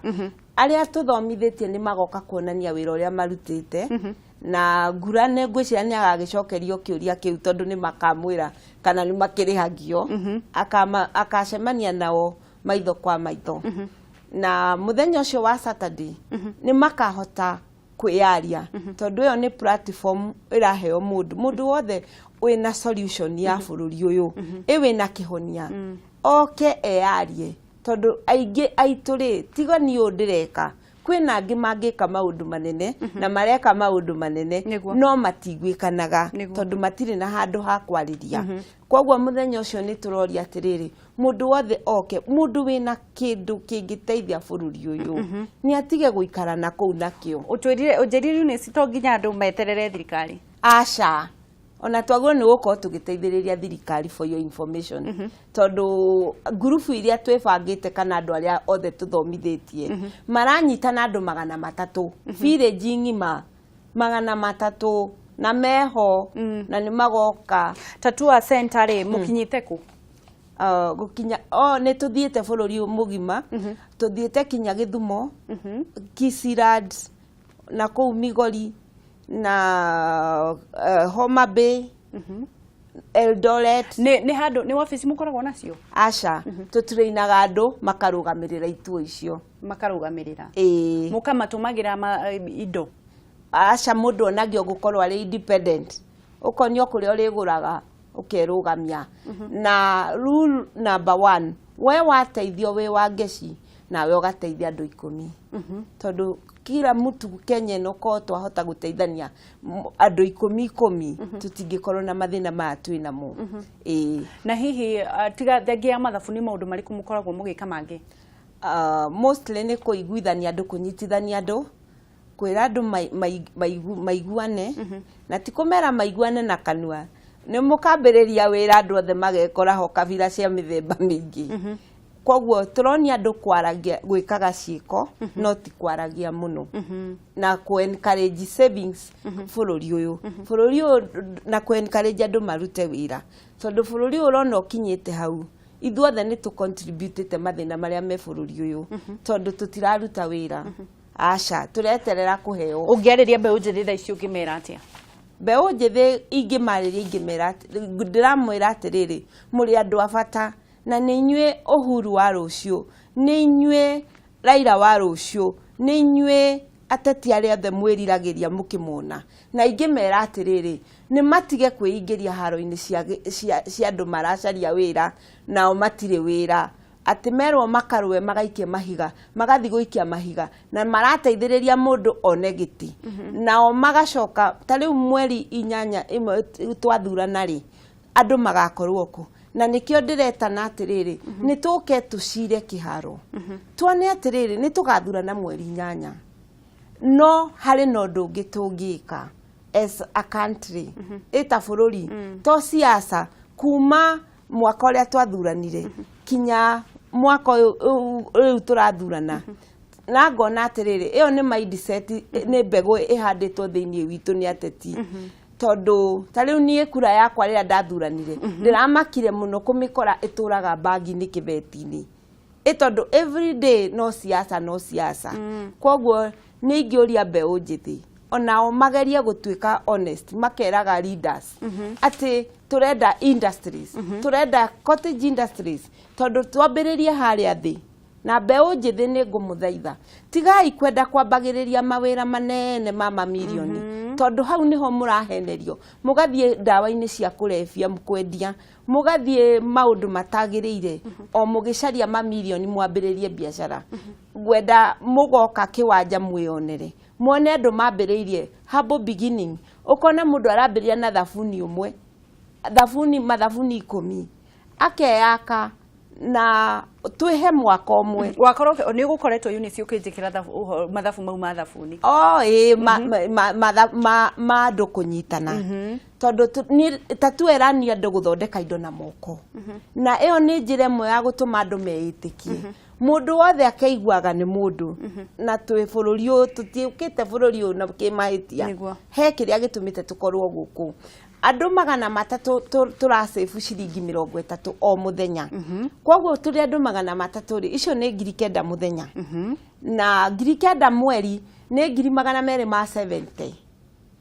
Arĩa tũthomithĩtie nĩ magoka kuonania wĩra ũrĩa marutĩte, na Ngura nĩ ngwĩciria nĩ agagĩcokerio kĩũria kĩu, tondũ nĩ makamwĩra kana nĩ makĩrĩhagio. Akacemania nao maitho kwa maitho, na mũthenya ũcio wa Saturday nĩ makahota kwĩyaria, tondũ ĩyo nĩ platform ĩraheo mũndũ wothe wĩna solution ya bũrũri ũyũ, ĩ wĩna kĩhonia, oke eyarie, tondũ aingĩ aitũ rĩ, tiga niĩ ũũ ndĩreka, kwĩna angĩ mangĩka maũndũ manene na mareka maũndũ manene, no matiguĩkanaga tondũ matirĩ na handũ ha kwarĩria. Koguo mũthenya ũcio nĩ tũroria atĩrĩrĩ, mũndũ wothe oke, mũndũ wĩna kĩndũ kĩngĩteithia bũrũri ũyũ, nĩ atige gũikara na kũu nakĩo. Ũtwĩrire, ũnjĩrire Eunice, to nginya andũ meterere thirikari. Aca, Ona twagĩrĩirwo nĩ gũkorwo tũgĩteithĩrĩria thirikari, for your information, tondũ ngurubu iria twĩbangĩte kana andũ arĩa othe tũthomithĩtie maranyitana andũ 300, village ng'ima 300, na meho na nĩ magoka. Tatua Center rĩ, mũkinyĩte kũ? Gũkinya oh, nĩ tũthiĩte bũrũri mũgima, tũthiĩte kinya Gĩthumo, Kisirad, na kũu Migori na Homa Bay, Eldoret. Nĩ handũ nĩ wabici mũkoragwo nacio? Aca, tũtrainaga andũ makarũgamĩrĩra ituo icio. Makarũgamĩrĩra? Ĩĩ. Mũkamatũmagĩra indo? Aca, mũndũ onagio gũkorwo arĩ independent, ũkonio kũrĩa ũrĩgũraga ũkerũgamia. Na rule number one, we wateithio wĩ wa ngeci, nawe ũgateithia andũ 10, tondũ kila mtu Kenya ĩno korwo twahota gũteithania andũ 10 10, tũtingĩkorwo na mathĩna maya twĩ namo. Ĩĩ. Na hihi tiga thengia ya mathabu, nĩ maũndũ marĩkũ mũkoragwo mũgĩka mangĩ? Mostly nĩ kũiguithania andũ, kũnyitithania andũ, kwĩra andũ maiguane, na ti kũmera maiguane na kanua. Nĩ mũkambĩrĩria wĩra, andũ othe magekora ho, kabira cia mĩthemba mĩingĩ. Koguo tũronia andũ kwaragia, gwĩkaga ciĩko, no ti kwaragia mũno, na kũ encourage savings bũrũri ũyũ na kũ encourage andũ marute wĩra, tondũ bũrũri ũyũ ũrona ũkinyĩte hau, ithuothe nĩ tũ contributĩte mathĩna marĩa me bũrũri ũyũ, tondũ tũtiraruta wĩra. Aca, tũreterera kũheo. Ũngĩarĩria mbeũ njĩthĩ thaa ici, ũngĩmera atĩa? Mbeũ njĩthĩ ingĩmarĩria, ingĩmera ndĩramwĩra atĩrĩrĩ, mũrĩ andũ a bata, na nĩ inyuĩ Uhuru wa rũciũ, nĩ inyuĩ Raila wa rũciũ, nĩ inyuĩ ateti arĩa othe mwĩriragĩria mũkĩmona. Na ingĩmera atĩrĩrĩ, nĩ matige kwĩingĩria haro-inĩ cia andũ maracaria wĩra nao matirĩ wĩra, atĩ merwo makarũe magaikie mahiga, magathiĩ gũikia mahiga na marateithĩrĩria mũndũ one gĩtĩ, nao magacoka. Ta rĩu mweri 8 ĩmwe twathurana rĩ, andũ magakorwo kũ? Na nĩkĩo ndĩretana atĩrĩrĩ, nĩ tũke tũcire kĩharo, tuone atĩrĩrĩ, nĩ tũgathurana mweri 8, no harĩ na ũndũ ũngĩ tũngĩka as a country, ĩta bũrũri, to siasa. Kuma mwaka ũrĩa twathuranire kinya mwaka ũyũ rĩu tũrathurana, na ngona atĩrĩrĩ, ĩyo nĩ mindset, nĩ mbegũ ĩhandĩtwo thĩinĩ witũ nĩ ateti, tondũ ta rĩu niĩ kura yakwa rĩrĩa ndathuranire, ndĩramakire mũno kũmĩkora ĩtũraga bagi-inĩ kĩbeti-inĩ, ĩ tondũ every day no siasa, no siasa. Koguo nĩ ingĩũria mbeũ njĩthĩ onao magerie gũtuĩka honest, makeraga leaders atĩ tũrenda industries, tũrenda cottage industries, tondũ twambĩrĩrie harĩa thĩ. Na mbeũ njĩthĩ, nĩ ngũmũthaitha, tigai kwenda kwambagĩrĩria mawĩra manene ma mamirioni, tondũ hau nĩho mũrahenerio, mũgathiĩ ndawa-inĩ cia kũrebia, kwendia, mũgathiĩ maũndũ matagĩrĩire, o mũgĩcaria mamirioni mwambĩrĩrie biacara. Ngwenda mũgoka kĩwanja mwĩyonere, muone andũ mambĩrĩirie humble beginning. Ũkona mũndũ arambĩrĩria na thabuni ũmwe, thabuni, mathabuni 10, akeyaka na twĩhe mwaka ũmwe. Wakorwo nĩ ũgũkoretwo Eunice ũkĩnjĩkĩra mathabu mau ma thabuni. O ĩ ma, ma, ma, ma, ma andũ kũnyitana, tondũ ta tuerania andũ gũthondeka indo na moko, na ĩyo nĩ njĩra ĩmwe ya gũtũma andũ meĩtĩkie, mũndũ wothe akeiguaga nĩ mũndũ. Na twĩ bũrũri ũyũ, tũtiũkĩte bũrũri ũyũ na kĩmahĩtia. He kĩrĩa gĩtũmĩte tũkorwo gũkũ, andũ 300 tũracĩbu ciringi 30 o mũthenya. Koguo tũrĩ andũ 300 rĩ, icio nĩ 9,000 mũthenya, na 9,000 mweri nĩ 270,000.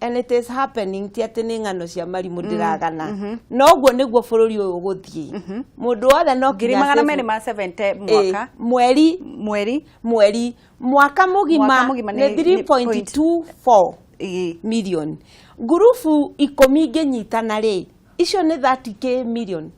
And it is happening, ti atĩ nĩ ng'ano cia marimũ ndĩragana, no ũguo nĩguo bũrũri ũyũ ũgũthiĩ. Mũndũ wothe no ngiri nginya magana save- merĩ ma 70 Ĩ, mwaka? Mweri. Mweri. Mweri. Mwaka mũgima. Mwaka mũgima nĩ 3.24 million. Ngurubu 10 ingĩnyitana rĩ, icio nĩ 30K million.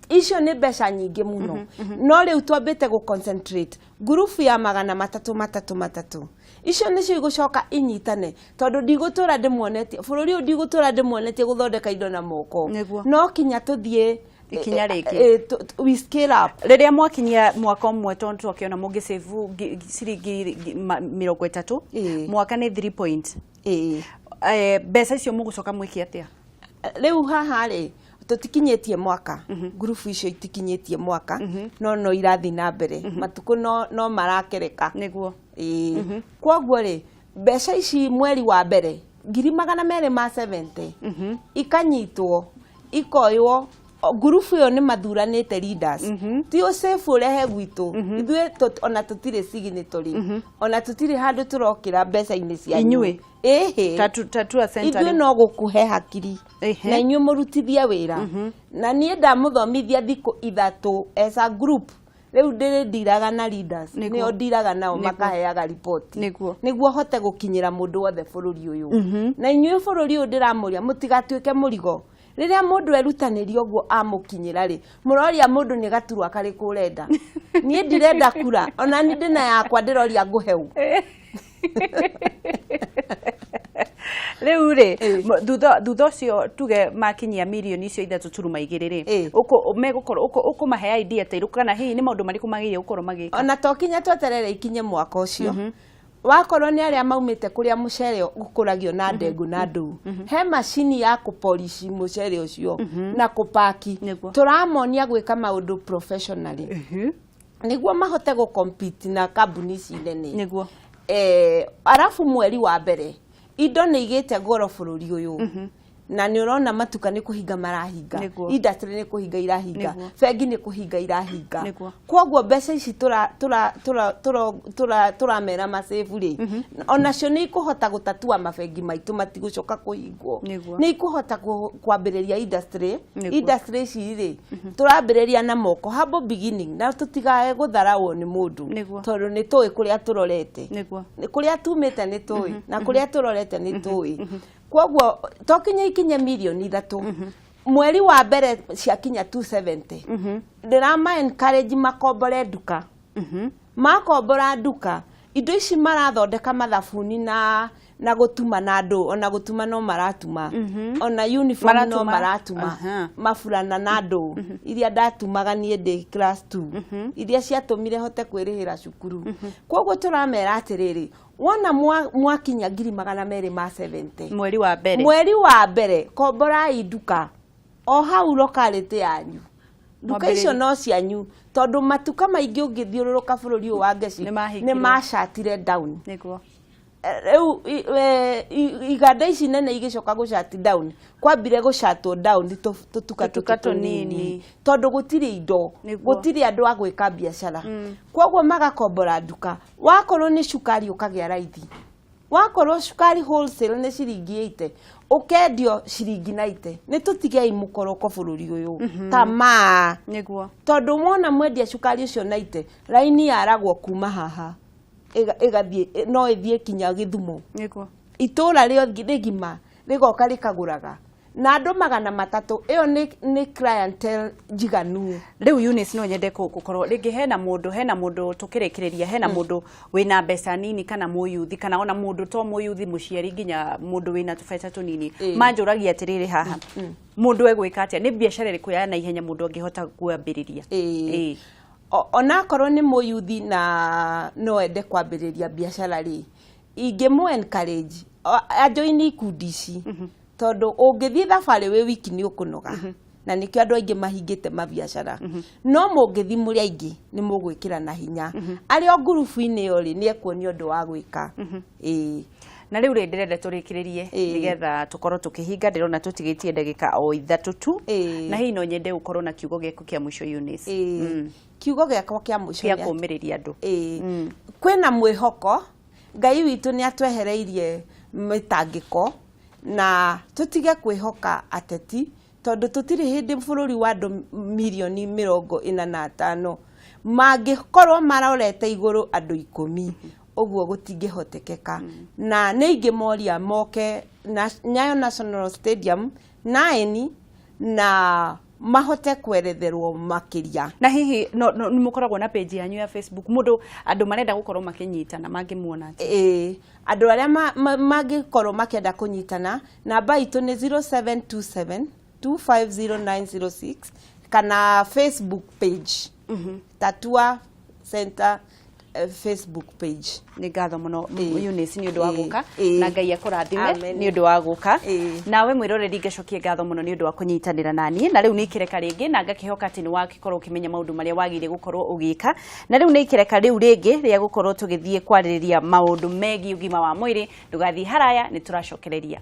Icio nĩ mbeca nyingĩ mũno. No rĩu twambĩte gũ concentrate ngurubu ya 300 matatũ matatũ, icio nĩcio igũcoka inyitane, tondũ ndigũtũra ndĩmuonetie bũrũri ũyũ, ndigũtũra ndĩmuonetie gũthondeka indo na moko. No kinya tũthiĩ ikinya rĩngĩ. We scale up. Rĩrĩa mwakinyia mwaka ũmwe, tondũ twakĩona mũngĩcĩbu ciringi 30, mwaka nĩ 3 point. Mbeca icio mũgũcoka mwĩke atĩa? Rĩu haha rĩ, tũtikinyĩtie mwaka, ngurubu icio itikinyĩtie mwaka, no no irathiĩ na mbere, matukũ no marakereka. Ĩĩ. Kwoguo rĩ, mbeca ici mweri wa mbere 270,000 ikanyitwo, ikoywo ngurubu ĩyo nĩ mathuranĩte leaders. Ti ũcĩbu ũrehe gwitũ ithuĩ, ona tũtirĩ signatory, ona tũtirĩ handũ tũrokĩra mbeca-inĩ cianyu. Inyuĩ? Ĩhĩ. Tatua Center. Ithuĩ no gũkũhe hakiri na inyuĩ mũrutithie wĩra, na niĩ ndamũthomithia thikũ 3 as a group. Rĩu ndĩrĩ ndiraga na leaders, nĩo ndiraga nao, makaheaga riboti nĩguo hote gũkinyĩra mũndũ wothe bũrũri ũyũ. Na inyuĩ bũrũri ũyũ ndĩramũria, mũtigatuĩke mũrigo. Rĩrĩa mũndũ erutanĩria ũguo amũkinyĩra rĩ, mũroria mũndũ nĩ gaturwa karĩkũ ũrenda. Niĩ ndirenda kura, ona niĩ ndĩna yakwa, ndĩroria ngũheu. Rĩu rĩ, thutha ũcio tuge makinyia mirioni icio 3.2 rĩ, megũkorwo ũkũmahe idea ta irĩkũ, kana hihi nĩ maũndũ marĩkũ magĩrĩire gũkorwo magĩka? Ona to kinya tweterere ikinye mwaka ũcio. Wakorwo nĩ arĩa maumĩte kũrĩa mũcere ũkũragio na ndengũ na ndũu, he macini ya kũpolishi mũcere ũcio na kũpaki. Tũramonia gwĩka maũndũ professionally nĩguo mahote gũ-compete na kambuni ici nene. Arabu mweri wa mbere indo nĩ igĩte goro bũrũri ũyũ, na nĩ ũrona matuka nĩ kũhinga marahinga, industry nĩ kũhinga irahinga, bengi nĩ kũhinga irahinga. Koguo mbeca ici tũramera macĩbu rĩ, onacio nĩ ikũhota gũtatua mabengi maitũ matigũcoka kũhingwo. Nĩ ikũhota kwambĩrĩria industry. Industry ici rĩ, tũrambĩrĩria na moko, humble beginning, na tũtigae gũtharawo nĩ mũndũ, tondũ nĩ tũĩ kũrĩa tũrorete. Nĩ kũrĩa tumĩte nĩ tũĩ, na kũrĩa tũrorete nĩ tũĩ. Koguo to kinya ikinye mirioni 3 mweri wa mbere, ciakinya 270, ndĩrama encourage makombore nduka. Makombora nduka, indo ici marathondeka, mathabuni na gũtuma na andũ, ona gũtuma no maratuma, ona uniform no Maratuma. maratuma, maburana na andũ iria ndatumaga niĩ ndĩ class 2, iria ciatũmire hote kwĩrĩhĩra cukuru. Koguo tũramera atĩrĩrĩ, wona mwakinya 270,000 mweri wa mbere, mweri wa mbere komborai nduka o hau locality yanyu. Nduka icio no cianyu, tondũ matuka maingĩ ũngĩthiũrũrũka bũrũri ũyũ wa Ngeci Nĩ mahingirwo. nĩ macatire down. Rĩu iganda ici nene igĩcoka gũ shut down, kwambire gũ shutwo down tũtuka tũtuka tũtũ tũnini, tũnini. Tondũ gũtirĩ indo, gũtirĩ andũ a gwĩka biacara. Koguo magakombora nduka. Wakorwo nĩ cukari, ũkagĩa raithi. Wakorwo cukari wholesale nĩ ciringi 80, ũkendio ciringi 90. Nĩ tũtigei mũkoroko bũrũri ũyũ tamaa, tondũ wona mwendia cukari ũcio 90, raini yaragwo kuma haha ĩgathiĩ, no ĩthiĩ kinya Gĩthumo. Itũra rĩothe rĩgima rĩgoka rĩkagũraga na andũ 300. Ĩyo nĩ clientele njiganu. Rĩu Eunice, no nyende gũkorwo rĩngĩ hena mũndũ tũkĩrĩkĩrĩria, hena mũndũ wĩna mbeca nini, kana mũyuthi, kana ona mũndũ to mũyuthi, mũciari, nginya mũndũ wĩna tũbeca tũnini, manjũragia atĩrĩrĩ, haha mũndũ egwĩka atĩa? Nĩ biacara ĩrĩkũ ya naihenya mũndũ angĩhota kwambĩrĩria? Onakorwo nĩ mũyuthi na no ende kwambĩrĩria biacara rĩ, ingĩmũ encourage ajoini ikundi ici, tondũ ũngĩthiĩ thabarĩ wĩ wiki nĩ ũkũnoga, na nĩkĩo andũ aingĩ mahingĩte mabiacara. No mũngĩthiĩ mũrĩ aingĩ, nĩ mũgwĩkĩra na hinya. Arĩ o ngurubu-inĩ ĩyo rĩ, nĩ ekuonio ũndũ wa gwĩka. Ĩĩ. Na rĩu rĩ, ndĩrenda tũrĩkĩrĩrie, nĩgetha tũkorwo tũkĩhinga. Ndĩrona tũtigĩtie ndagĩka o 3 tu. Na hihi no nyende gũkorwo na kiugo gĩaku kĩa mũico, Eunice. Kiugo gĩakwa kĩa mũico gĩa nĩ atĩ- kũũmĩrĩria andũ. Ĩĩ, kwĩna mwĩhoko. Ngai witũ nĩ atwehereirie mĩtangĩko, na tũtige kwĩhoka ateti, tondũ tũtirĩ hĩndĩ bũrũri wa andũ mirioni 45 mangĩkorwo marorete igũrũ andũ 10 ũguo, gũtingĩhotekeka. Na nĩ ingĩmoria moke Nyayo National Stadium 9 na mahote kweretherwo makĩria. Na hihi no nĩ mũkoragwo na page yanyu ya Facebook, mũndũ andũ marenda gũkorwo makĩnyitana mangĩmuona atĩa? Ĩĩ, andũ arĩa mangĩkorwo makĩenda kũnyitana, namba itũ nĩ 0727 250906, kana Facebook page Tatua Center. Facebook page. Nĩ ngatho mũno, Ĩĩ. Eunice, nĩ ũndũ wa Ĩĩ. gũka, Ĩĩ. na Ngai akũrathime Amen. nĩ ũndũ wa gũka. Ĩĩ. Nawe mwĩroreri, ngacokie ngatho mũno nĩ ũndũ wa kũnyitanĩra naniĩ, na rĩu nĩ ikĩreka rĩngĩ, na ngakĩhoka atĩ nĩ wakĩkorwo ũkĩmenya maũndũ marĩa wagĩrĩire gũkorwo ũgĩka. Na rĩu nĩ ikĩreka rĩu rĩngĩ rĩa gũkorwo tũgĩthiĩ kwarĩrĩria maũndũ megiĩ ũgima wa mwĩrĩ. Ndũgathiĩ haraya, nĩ tũracokereria.